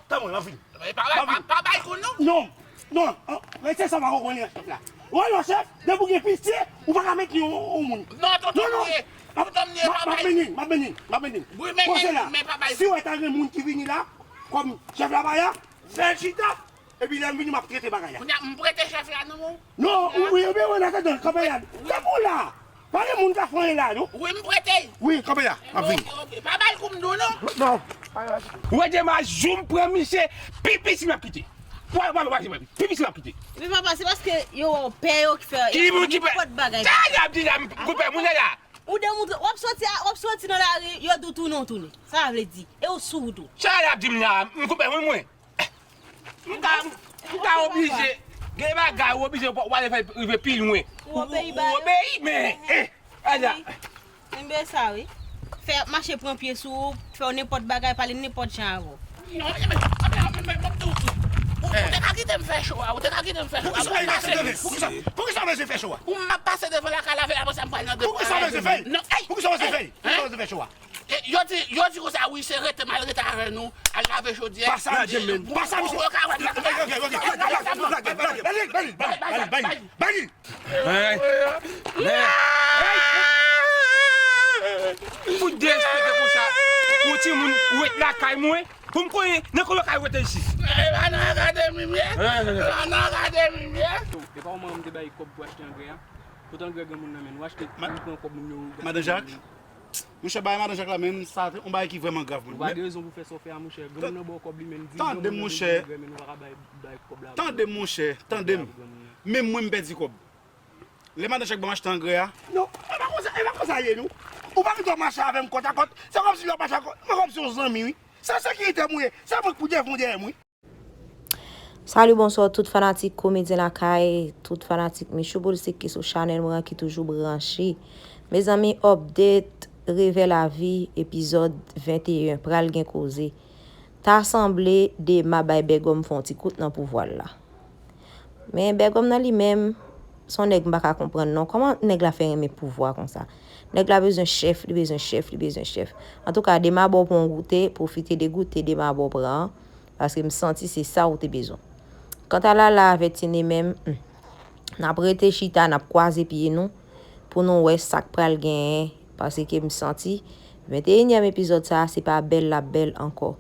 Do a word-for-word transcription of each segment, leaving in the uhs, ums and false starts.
Tanpri, m ap vini. Pa bay, pa, pa bay kou non. Non, non, an, rete sa pa konprann chèf la. Wè non chèf, depi w gen pitye, ou pa ka mentni yon, yon moun. Non, tonton, non, non. Tonton, m ap, m ap mentni, m ap mentni, m ap mentni. Wi, mentni, men pa bay. Si w wè ta gen moun ki vini la, kòm chèf la pa la, fè l chita, epi lè m vini, m ap trete bagay la. Kounye a, m prete chèf la nan men w. Non, wi, wi, wi, nan tande, kanpe la. Kanpe la. Pa gen moun ka fè anyen la, non. Wi, m prete. Wi, kanpe la. M ap vini. Ok, ok. Pa bay kou m di w non. Non. Ou wè demen jou m pran misye, pi piti m ap kite. Wè, wè, wè, wè, pi piti m ap kite. Men papa, se paske yo wè w pè yo ki fè y ap fè nenpòt bagay. Ki moun ki pè? Sa y ap di la, m konpè moun nan la. Ou demoutre, w ap soti a, w ap soti nan lari, yo di w tounen, w tounen. Sa vle di. E w sou wout ou. Sa y ap di m la, m konpè moun mwen. M ka, m ka oblije. Gen bagay ou oblije w ale fè rive pi lwen. Ou obeyi, men, eh, ala. Wi. Enben sa wi. Fè y ap mache pran pye sou ou, fè w nenpòt bagay, pale nenpòt jan avè w. Non, men, men, men, men, men, men, ou, ou te ka kite m fè cho a, ou te ka kite m fè cho a. Poukisa w bezwen fè cho a? Poukisa, poukisa w bezwen fè cho a? Ou m ap pase devan lakay la, apre sa m pral nan devan. Poukisa w bezwen fè l? Non, ey! Poukisa w bezwen fè l? Poukisa w bezwen fè cho a? E, yo di, yo di konsa, wi, se rete, m al rete avè nou, al lave chodyè. Pa sa m di, men. Pa sa m di. Ok, ok, ok. Bali, bali, bali, bali, bali. Fout derespekte konsa. Pou timoun ou ret lakay mwen, pou m konnen nan ki lokay ou rete isit. E pa nan akademi m ye. E pa nan akademi m ye. E pa w manman m te bay kòb pou achte angrè a? Tout angrè gen moun nan men nou. Achte, nou pran kòb nou, nou. Madan Jak? Monchè, bagay madan Jak la menm, sa yon bagay ki vrèman grav, menm. Ou pa gen rezon pou fè sa w fè a, monchè. Granmoun nan ba w kòb li menm, di granmoun nan bezwen angrè, men nou pa ka bay, bay kòb la. Tande m, monchè, tande m. Menm mwen, m pèdi kòb. Lè madan Jak ban m achte angrè a. Non, e pa konsa, e pa konsa ye, non. Ou pa gen dwa mache avè m kòtakòt. Se kòmsi lè w mache ak, mwen kòmsi yon zanmi, wi. Se sekirite m ou ye. Se mwen k pou dèyè w dèyè m, wi. Salut, bonsoir tout fanatik Komedyen Lakay, tout fanatik Michou Boulsik ki sou chanèl mwen an ki toujou branche. Mezanmi, update Revè Lavi epizòd venteyen pral gen koze. Ta sanble Dema bay Bègòm fè yon ti kout nan pouvwa l la. Men Bègòm nan li menm, se yon nèg m pa ka konprann non. Kòman nèg la fè renmen pouvwa konsa? Nèg la bezwen chèf, li bezwen chèf, li bezwen chèf. Antouka, Dema ba w pou yon goute, pwofite de goute Dema ba w pran an. Paske m santi se sa ou te bezwen. Kanta Lala avèk Tine menm, hmm, n ap rete chita, n ap kwaze pye nou pou nou wè sa k pral genyen, paske m santi venteyinyèm epizòd sa a, se pa bèl l ap bèl ankò.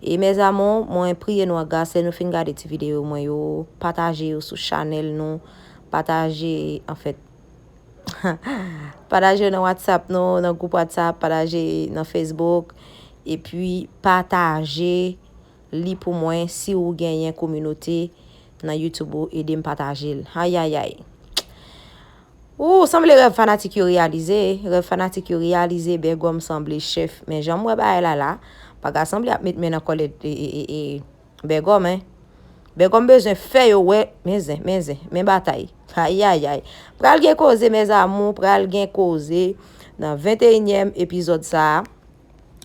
E mes amours, mwen priye nou an gras, lè nou fin gade ti videyo mwen yo, pataje yo sou chanèl nou, pataje, anfèt, pataje yo nan WhatsApp nou, nan gwoup WhatsApp, pataje nan Facebook, epi pataje li pou mwen, si ou genyen kominote nan YouTube ou, ede m pataje l. Ayayay. Ou sanble rèv fanatik yo reyalize, rèv fanatik yo reyalize, Bègòm sanble chèf, men jan m wè bagay la la, Paga sanble ap met men nan kòlèt, e, e, e, e, Bègòm, en. Bègòm bezwen fè yo wè, men zen, men zen, men batay. Ayayay. Pral gen koze, mes amours, pral gen koze nan venteyinyèm epizòd sa a.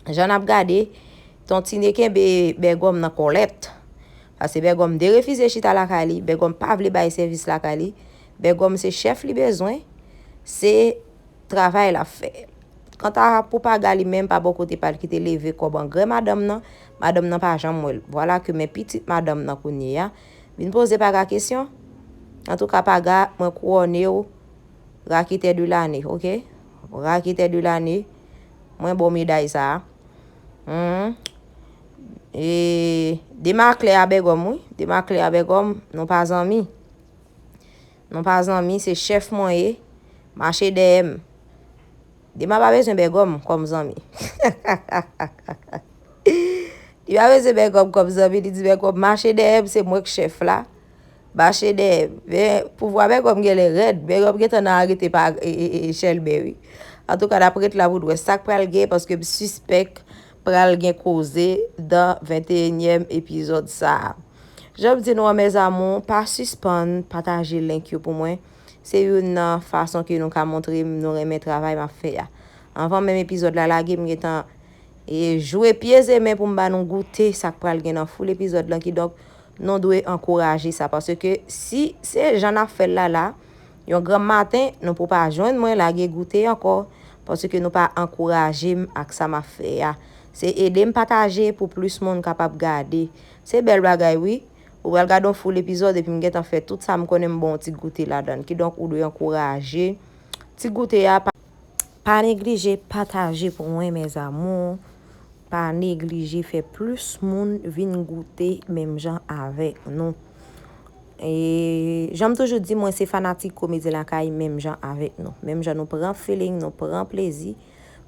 Jan n ap gade, Ton Tine kenbe Bègòm nan kòlèt. Paske Bègòm derefize chita lakay li, Bègòm pa vle bay sèvis lakay li. Bègòm se chèf li bezwen, se travay l ap fè. Kanta pou Paga li menm pa bò kote pa l ki te leve kòb angrè madanm nan, madanm nan pa janm wè l. Vwala ke men pitit madanm nan kounye a vin poze Paga kesyon. Antouka Paga, mwen kouwòne w raketè de lane, oke? Raketè de lane, mwen ba w meday sa a. Humm. E Dema klè a Bègòm, wi. Dema klè a Bègòm, nou pa zanmi. Nou pa zanmi, se chèf mwen ye. Mache dèyè m. Dema pa bezwen Bègòm kòm zanmi. Li pa bezwen Bègòm kòm zanmi, li di Bègòm mache dèyè m, se mwen k chèf la. Mache dèyè m. Men pouvwa Bègòm genlè rèd. Bègòm gentan nan arete pa, e, e, e, Chèlbè, wi. Antouka, n ap ret la pou n wè sa k pral gen, paske m sispèk pral gen koze nan venteyinyèm epizòd sa a. Jan m di nou an, mes amours, pa sispann pataje link yo pou mwen. Se youn nan fason ke nou ka montre m nou renmen travay m ap fè a. Anvan menm epizòd la lage, m gentan, e, jwe pye e men pou m ba nou goute sa k pral gen nan full epizòd lan. Kidonk, nou dwe ankouraje sa. Paske si se jan n ap fè l la la, yon granm maten, nou pou pa jwenn mwen lage goute ankò. Paske nou pa ankouraje m ak sa m ap fè a. Se ede m pataje pou plis moun kapab gade. Se bèl bagay, wi. Ou pral gade yon full epizòd epi m gentan fè tout sa m konnen m ba w yon ti goute ladan l. Kidonk, ou dwe ankouraje ti goute a. Pa, pa neglije pataje pou mwen, mes amours. Pa neglije fè plis moun vin goute menm jan avèk nou. E jan m toujou di, mwen se fanatik Komedyen Lakay menm jan avèk nou. Menm jan nou pran feeling, nou pran plezi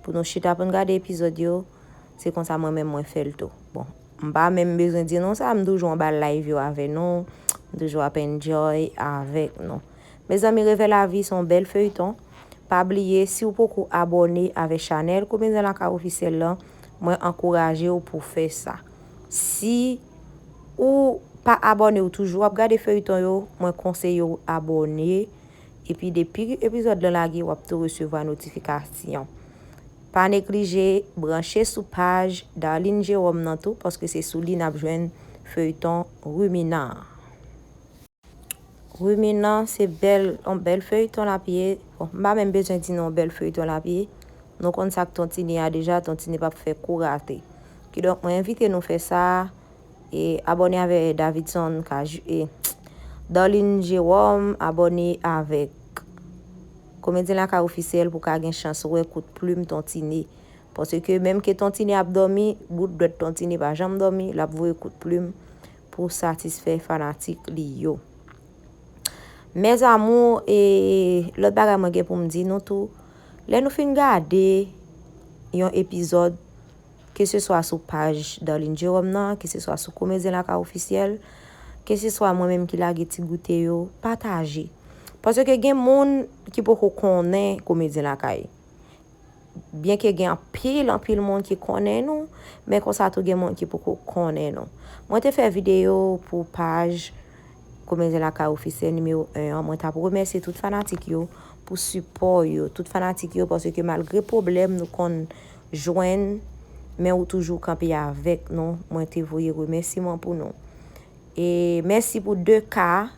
pou nou chita pou n gade epizòd yo, se konsa mwen menm mwen fè l tou. Bon, m pa menm bezwen di nou sa, m toujou anba live yo avè nou, m toujou ap enjoy avèk nou. Mezanmi, Revè Lavi se yon bèl feyton. Pa bliye, si w poko abòne avèk chanèl Komedyen Lakay Ofisyèl lan, mwen ankouraje w pou w fè sa. Si ou pa abòne, ou toujou ap gade feyton yo, mwen konseye w abòne. Epi depi epizòd lan lage, w ap tou resevwa notifikasyon. Pa neglije branche sou paj Darline Jérôme nan tou, paske se sou li n ap jwenn feyton Ruminan an. Ruminan se bèl, yon bèl feyton l ap ye. Bon, m pa menm bezwen di nou yon bèl feyton l ap ye. Nou konn sa k Ton Tine a deja, Ton Tine p ap fè kou rate. Kidonk, mwen envite nou fè sa. E abòne avè Davidson Kaj-, e Darline Jérôme, abòne avèk Komedyen Lakay Ofisyèl pou w ka gen chans wè kout plim Ton Tine. Paske menm ke Ton Tine ap dòmi, bout dwèt Ton Tine pa janm dòmi, l ap voye kout plim pou satisfè fanatik li yo. Mes amours, e lòt bagay mwen gen pou m di nou tou, lè nou fin gade yon epizòd, keseswa sou paj Darline Jérôme nan, keseswa sou Komedyen Lakay Ofisyèl, keseswa mwen menm ki lage ti goute yo, pataje. Paske gen moun ki poko konnen Komedyen Lakay. Byenke gen anpil, anpil moun ki konnen nou, men konsa tou gen moun ki poko konnen nou. Mwen te fè videyo pou paj Komedyen Lakay Ofisyèl nimewo en an. Mwen t ap remèsye tout fanatik yo pou sipò yo. Tout fanatik yo, paske malgre pwoblèm nou konn jwenn, men ou toujou kanpe avèk nou. Mwen te voye remèsiman pou nou. E mèsi pou de K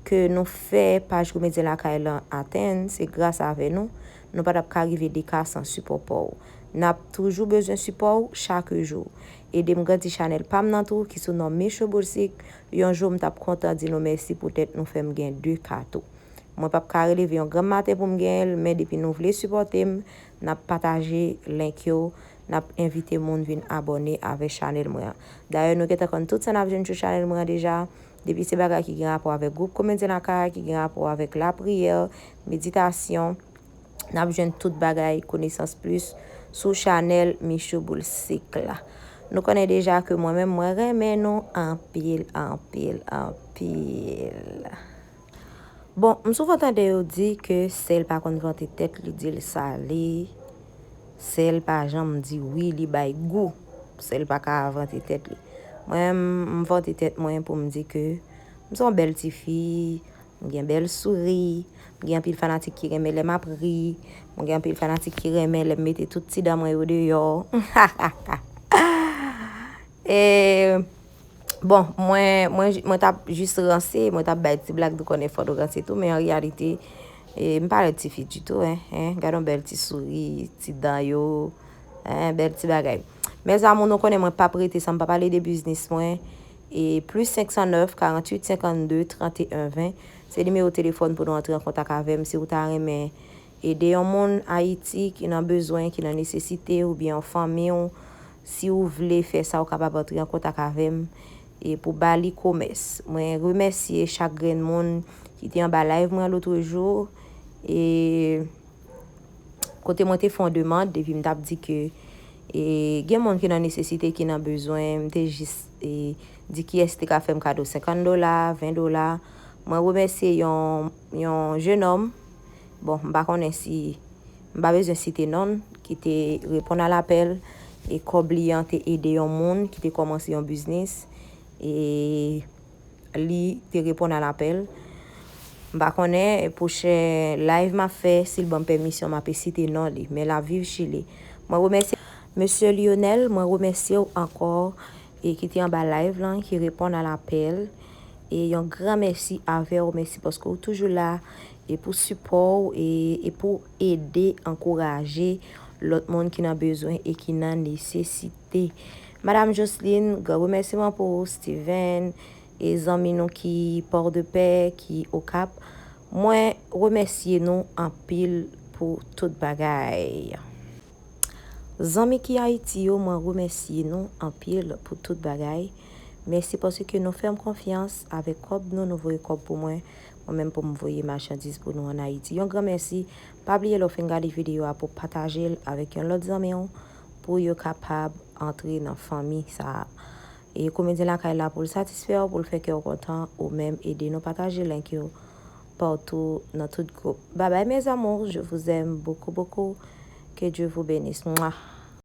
ke nou fè paj Komedyen Lakay lan atenn, se gras avè nou, nou pa t ap ka rive de K san sipò pa w. N ap toujou bezwen sipò w chak jou. Ede m grandi chanèl pa m nan tou, ki sou non Michou Boulsik. Yon jou m t ap kontan di nou mèsi poutèt nou fè m gen de K tou. Mwen p ap ka releve yon granm maten pou m genyen l, men depi nou vle sipòte m, n ap pataje link yo, n ap envite moun vin abòne avè chanèl mwen an. Dayè, nou gentan konn tout sa n ap jwenn sou chanèl mwen an deja. Depi se bagay ki gen rapò avèk gwoup Komedyen Lakay, ki gen rapò avèk lapriyè, meditasyon, n ap jwenn tout bagay, konesans plis, sou chanèl Michou Boulsik la. Nou konnen deja ke mwen menm, mwen renmen nou anpil, anpil, anpil. Bon, m souvan tande yo di ke sèl pa konn vante tèt li, di l sale. Sèl pa janm di wi, li bay gou. Sèl pa ka vante tèt li. Mwen, m, m vante tèt mwen pou m di ke m se yon bèl tifi, m gen bèl souri, m gen anpil fanatik ki renmen lè m ap ri, m gen anpil fanatik ki renmen lè m mete tout ti dan mwen yo deyò. E, bon, mwen, mwen, mwen t ap jis ranse, mwen t ap bay ti blag, nou konnen fò nou ranse tou, men an reyalite, e, m pa lèd tifi ditou, en, en. Gade yon bèl ti souri, ti dan yo, en, bèl ti bagay. Mes amours, nou konnen mwen p ap rete san m pa pale de biznis mwen. E plis senk san nèf, karanntuit, senkanndde, tranteyen, ven. Se nimewo telefòn pou nou antre an kontak avè m si w ta renmen ede yon moun Ayiti ki nan bezwen, ki nan nesesite, oubyen yon fanmi w, si w vle fè sa, w kapab antre an kontak avè m e pou ba li komès. Mwen remèsye chak grenn moun ki te anba live mwen lòt jou. E kote mwen te fè yon demann, epi m t ap di ke, e, gen moun ki nan nesesite, ki nan bezwen, m te jis, e, di kiyès te ka fè m kado senkant dola, ven dola. Mwen remèsye yon, yon jenòm, bon, m pa konnen si, m pa bezwen site non l, ki te reponn a lapèl, e kòb li an te ede yon moun ki te kòmanse yon biznis, e li te reponn a lapèl. M pa konnen, pwochen live m ap fè, si l ban m pèmisyon, m ape site non li, men l ap viv Chili. Mwen remèsye Mesye Lionel, mwen remèsye w ankò, e ki te anba live lan, ki reponn a lapèl. E yon gran mèsi avè w, mèsi paske w toujou la, e pou sipò w, e, e pou ede, ankouraje lòt moun ki nan bezwen e ki nan nesesite. Madam Joseline, gran remèsiman pou ou, Steven, e zanmi nou ki Port-de-Paix, ki Okap. Mwen remèsye nou anpil pou tout bagay. Zanmi ki Ayiti yo, mwen remèsye nou anpil pou tout bagay. Mèsi paske nou fè m konfyans avèk kòb nou, nou voye kòb pou mwen. Mwen menm pou m voye machandiz pou nou ann Ayiti. Yon gran mèsi. Pa bliye lè w fin gade videyo a pou pataje l avèk yon lòt zanmi w pou yo kapab antre nan fanmi sa a. E Komedyen Lakay la pou l satisfè w, pou l fè kè w kontan, ou menm ede nou pataje link yo partou nan tout gwoup. Bye bye mes amours, je vous aime beaucoup beaucoup. Que Dieu vous bénisse. Mwa.